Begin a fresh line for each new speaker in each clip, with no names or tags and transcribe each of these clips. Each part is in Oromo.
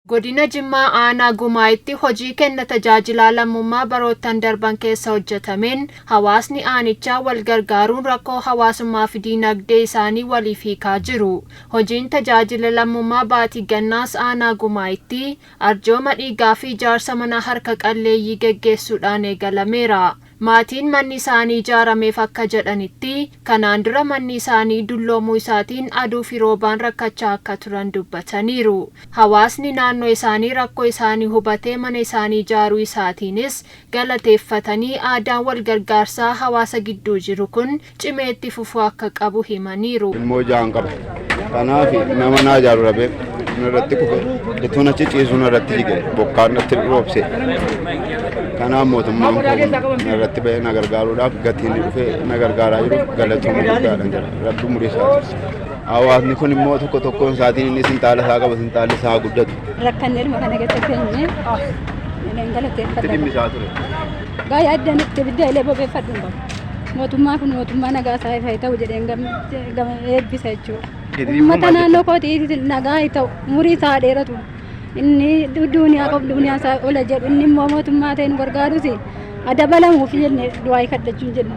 Godina Jimmaa Aanaa Gumaayitti hojii kenna tajaajilaa lammummaa baroottan darban keessa hojjetameen hawaasni aanichaa wal gargaaruun rakkoo hawaasummaa fi diinagdee isaanii waliif hiikaa jiru. Hojiin tajaajila lammummaa baatii gannaas Aanaa Gumaayitti arjooma dhiigaa fi ijaarsa mana harka qalleeyyii geggeessuudhaan eegalameera. Maatiin manni isaanii ijaarameef akka jedhanitti, kanaan dura manni isaanii dulloomuu isaatiin aduu fi roobaan rakkachaa akka turan dubbataniiru. Hawaasni naannoo isaanii rakkoo isaanii hubatee mana isaanii ijaaruu isaatiinis galateeffatanii aadaan wal gargaarsaa hawaasa gidduu jiru kun cimee itti fufuu akka qabu himaniiru.
Ilmoo ja'an qaba. Kanaaf nama naa ijaaru dhabee narratti kufe ituun achi ciisuu narratti jige bokkaan natti roobse. Kanaaf mootummaan kun narratti bahee na gargaaruudhaaf gatiin dhufee na gargaaraa jiru galatooma guddaadha jira. Rabbi umurii isaa turse. Hawaasni kun immoo tokko tokkoon isaatiin inni sintaala isaa qaba sintaalli isaa guddatu.
Rakkanne ilma kana keessa teenye hin
Itti
galateeffadha.
dhimmisaa ture.
Gaa'ee addaan itti ibidda illee bobeeffadhu hin qabu. Mootummaa kun mootummaa nagaa isaa ifa ta'u jedheen eebbisa jechuudha. Uummata naannoo kootii nagaa haa ta'u umurii isaa haa dheeratu. Inni duuniyaa qabu duuniyaa isaa ola jedhu inni immoo mootummaa ta'e nu gargaarus adabalamuuf jenne du'aa kadhachuun jedhu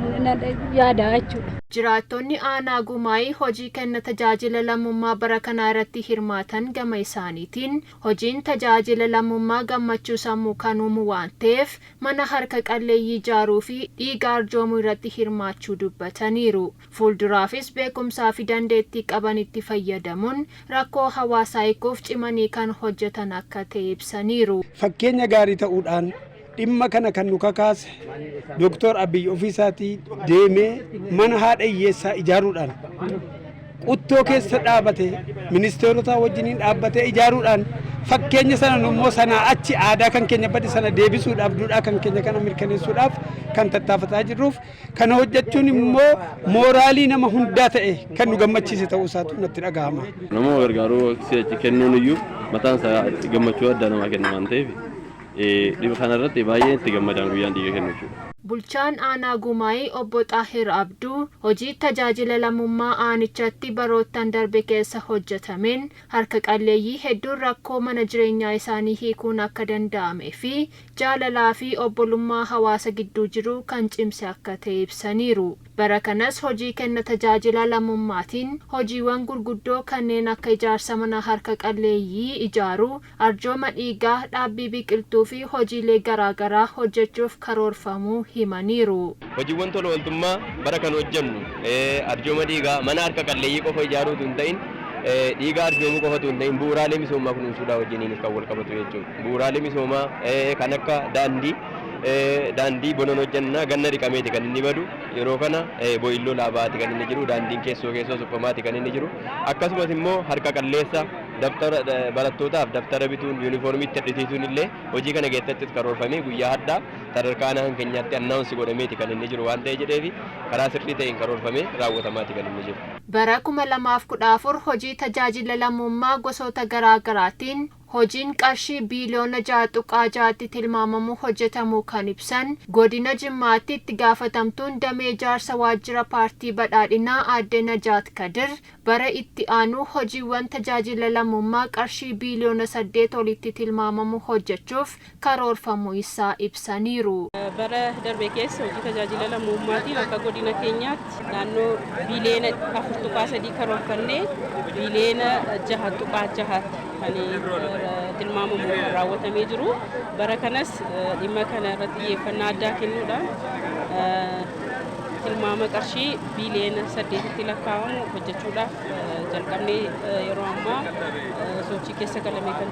yaada jechuudha.
Jiraattonni Aanaa Gumaayii hojii kenna tajaajila lammummaa bara kanaa irratti hirmaatan gama isaaniitiin hojiin tajaajila lammummaa gammachuu sammuu kan uumu waan ta'eef mana harka qalleeyyii ijaaruu fi dhiiga arjoomuu irratti hirmaachuu dubbataniiru. Fuulduraafis beekumsaa fi dandeettii qabanitti fayyadamuun rakkoo hawaasaa hiikuuf cimanii kan hojjetan akka ta'e ibsaniiru.
Fakkeenya gaarii ta'uudhaan dhimma kana kan nu kakaase Dooktor Abiy ofiisaatii deemee mana haadha hiyyeessaa ijaaruudhaan quttoo keessa dhaabate ministeerota wajjiniin dhaabbatee ijaaruudhaan fakkeenya sana immoo sanaa achi aadaa kan keenya bade sana deebisuudhaaf duudhaa kan keenya kana mirkaneessuudhaaf kan tattaafataa jirruuf kana hojjechuun immoo mooraalii nama hundaa ta'e kan nu gammachiise ta'uu isaatu natti dhaga'ama.
Nama gargaaruu si'achi kennuun iyyuu mataan isaa gammachuu addaa namaa kenna waan ta'eef dhiba kanarratti baay'ee itti gammadaan guyyaan dhiiga kennu jechuudha.
Bulchaan Aanaa Gumaayii Obbo Xaahir Abduu hojii tajaajila lammummaa aanichatti baroottan darbe keessa hojjetameen harka qalleeyyii hedduun rakkoo mana jireenyaa isaanii hiikuun akka danda'amee fi jaalalaa fi obbolummaa hawaasa gidduu jiru kan cimse akka ta'e ibsaniiru. Bara kanas hojii kenna tajaajila lammummaatiin hojiiwwan gurguddoo kanneen akka ijaarsa mana harka qalleeyyii ijaaruu, arjooma dhiigaa, dhaabbii biqiltuu fi hojiilee garaagaraa hojjechuuf karoorfamuu himaniiru.
Hojiiwwan tola ooltummaa bara kan hojjennu arjooma dhiigaa mana harka qalleeyyii qofa ijaaruutu hin ta'in dhiiga arjoomuu qofatu hin ta'in bu'uuraalee misoomaa kunuunsuudhaa wajjiniinis kan wal qabatu jechuudha. Bu'uuraalee misoomaa kan akka daandii daandii bonan hojjennaa ganna dhiqameeti kan inni badu yeroo kana bo'illoo laabaati kan inni jiru daandiin keessoo keessoo suphamaati kan inni jiru akkasumas immoo harka qalleessa daftara barattootaaf daftara bituun yuunifoormiitti hir'isiisuun illee hojii kana keessattis karoorfamee guyyaa haddaa sadarkaa aanaa keenyaatti announce godhameeti kan inni jiru waan ta'e jedheefi karaa sirrii ta'een karoorfamee raawwatamaati kan inni jiru.
Bara 2014 hojii tajaajila lammummaa gosoota garaagaraatiin hojiin qarshii biiliyoona 6.6tti tilmaamamu hojjetamuu kan ibsan godina Jimmaatti itti gaafatamtuun damee ijaarsa waajjira paartii badhaadhinaa aadde Najaat Kadir bara itti aanu hojiiwwan tajaajila lammummaa qarshii biiliyoona 8 olitti tilmaamamu hojjechuuf karoorfamuu isaa ibsaniiru.
Bara darbe keessa hojii tajaajila lammummaatiin akka godina keenyaatti naannoo biiliyoona 4.3 karoorfannee biiliyoona 6.6tti kan tilmaamamu raawwatamee jiru. Bara kanas dhimma kana irratti xiyyeeffannaa addaa kennuudhaan tilmaama qarshii biiliyoona 8tti lakkaa'amu hojjechuudhaaf jalqabnee yeroo ammaa sochii keessa galamee kan